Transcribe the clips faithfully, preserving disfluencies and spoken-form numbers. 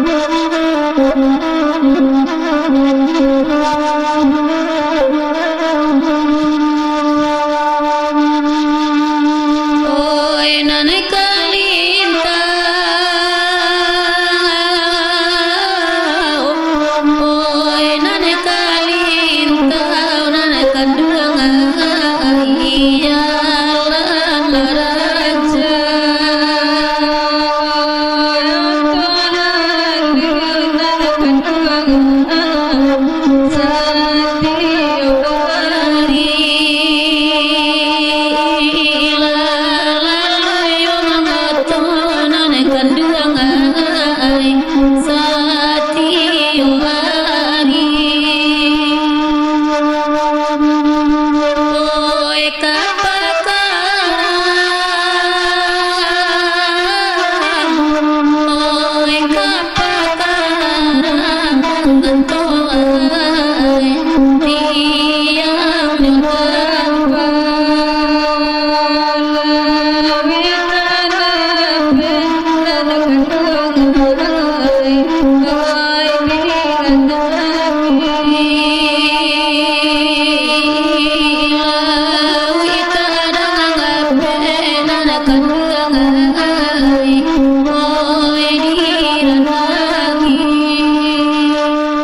Oi, nan kalintang, oi, nan kalintang, nan kanduang, ai, iyalah raja.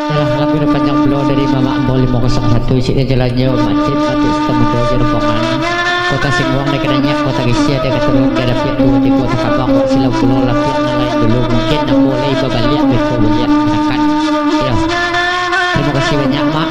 Yalah, lagu nan panjang pulo dari Mamak Ambo limo kosong satu, isi di jalan nyo, Mak Cit, Mak Cit Sitamudo, jo rombongan. Kota Singguang, dari Kedanyak, Kota Gisia, dari Katurun, dari Dapiak Duo, di Kota Kabang, Wak Silau pulo, Lapiak nan lain dulu, mungkin ambo lai babaliak, beko baliak, manakan. Yo. Tarimo kasih banyak, Mak.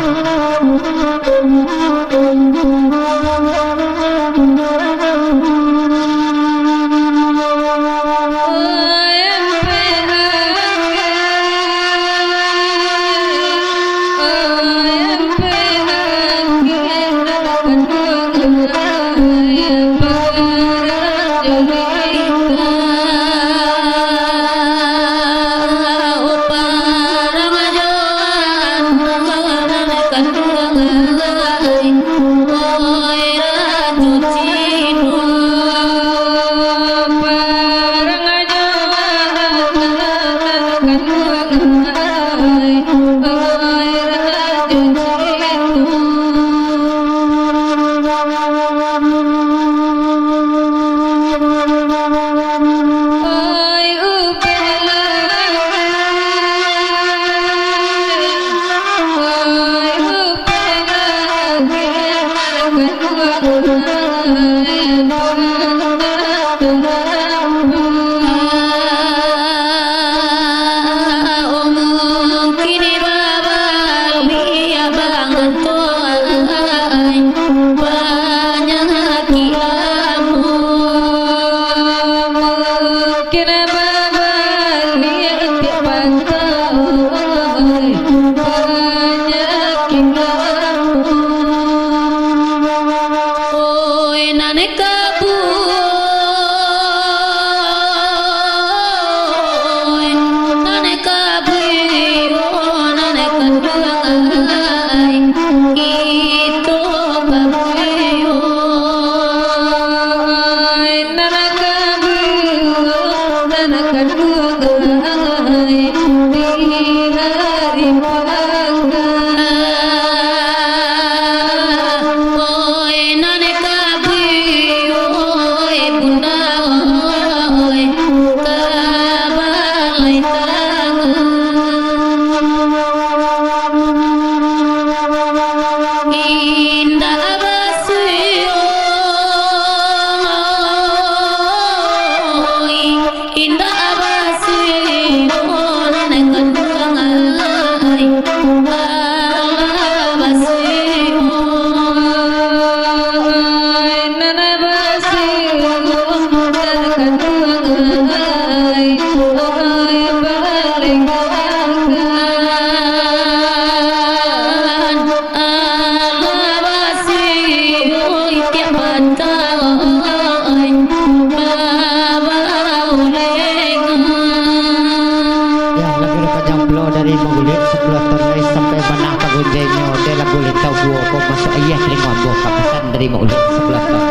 Yo, lagu nan panjang pulo dari Magulit, sapuluah ton lai sampai manang tagunjainyo, dek lagu Lintau Guo ko masuak ayah talingo ambo, pasan dari Magulit, sapuluah ton.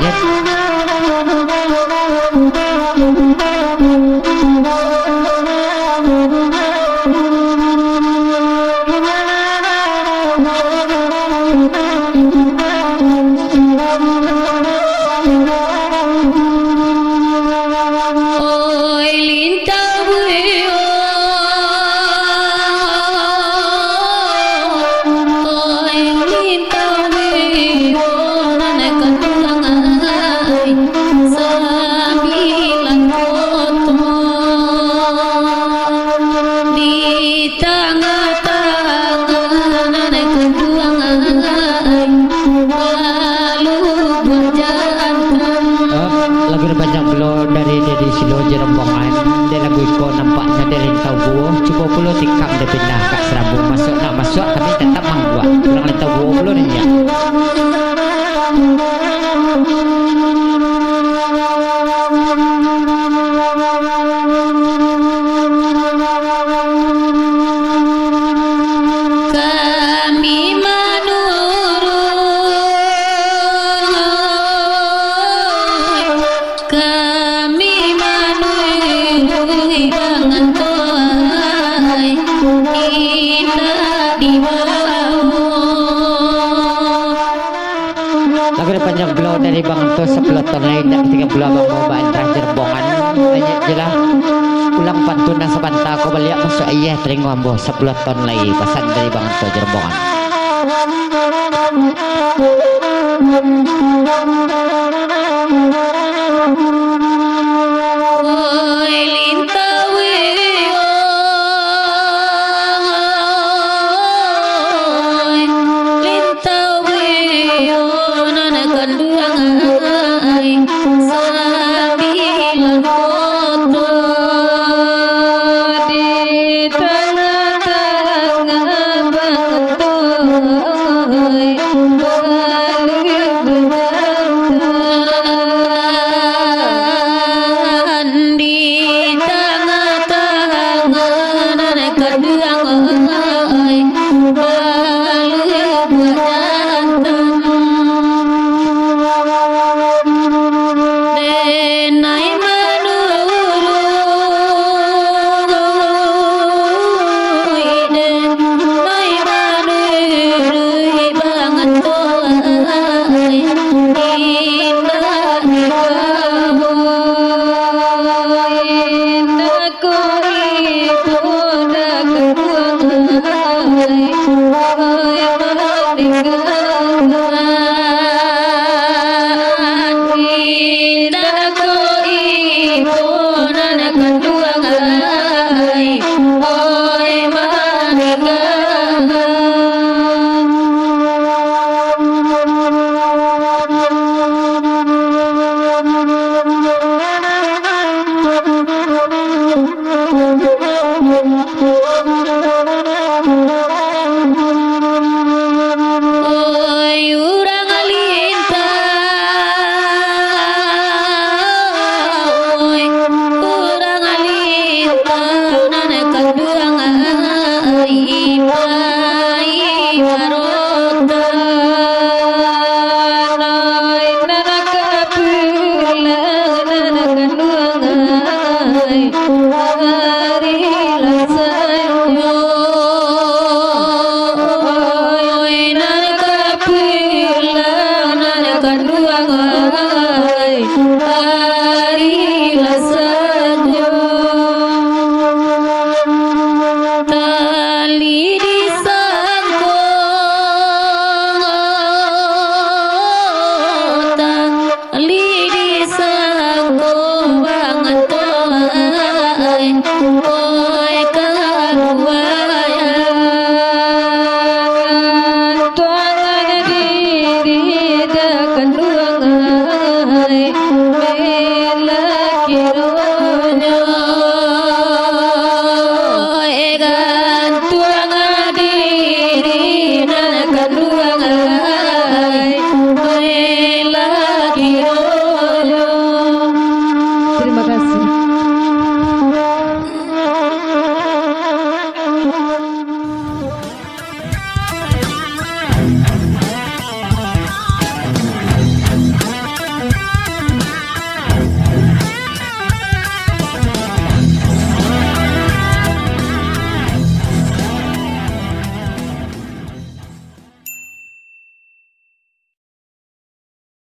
Lanjut. Dari Lintau Guo, cubo pulo tikam dipindah ka Serambu. Masuak nak masuak, kami tatap mangguak. Urang Lintau Guo pulo ni, ya. Kami manuruik, kami manuruik bangan tuai, indak dibawa. Lagu dipanjang pulo dari Bang Anto, sapuluah taun lai, indak katingga pulo Abang Mo Bak Indra Jerbongan. Naiak je lah. Ulang pantun nan sabanta ko baliak masuak, iyo, talingo ambo, sapuluah taun lai, pasan dari Bang Anto Jerbongan. Oi, Lintau, oi, Lintau, oi, nan kanduang ai, sabilang koto di tangah-tangah bangkoi, balubuak jantan di tangah-tangah nan kanduang ai, balubuak jantan. Denai manuruik, denai manuruik bangan tuai, indak dibawa, indak ko ibo nan kanduang ai, oi, maninggakan. Indak ko ibo nan kanduang ai, oi, maninggakan.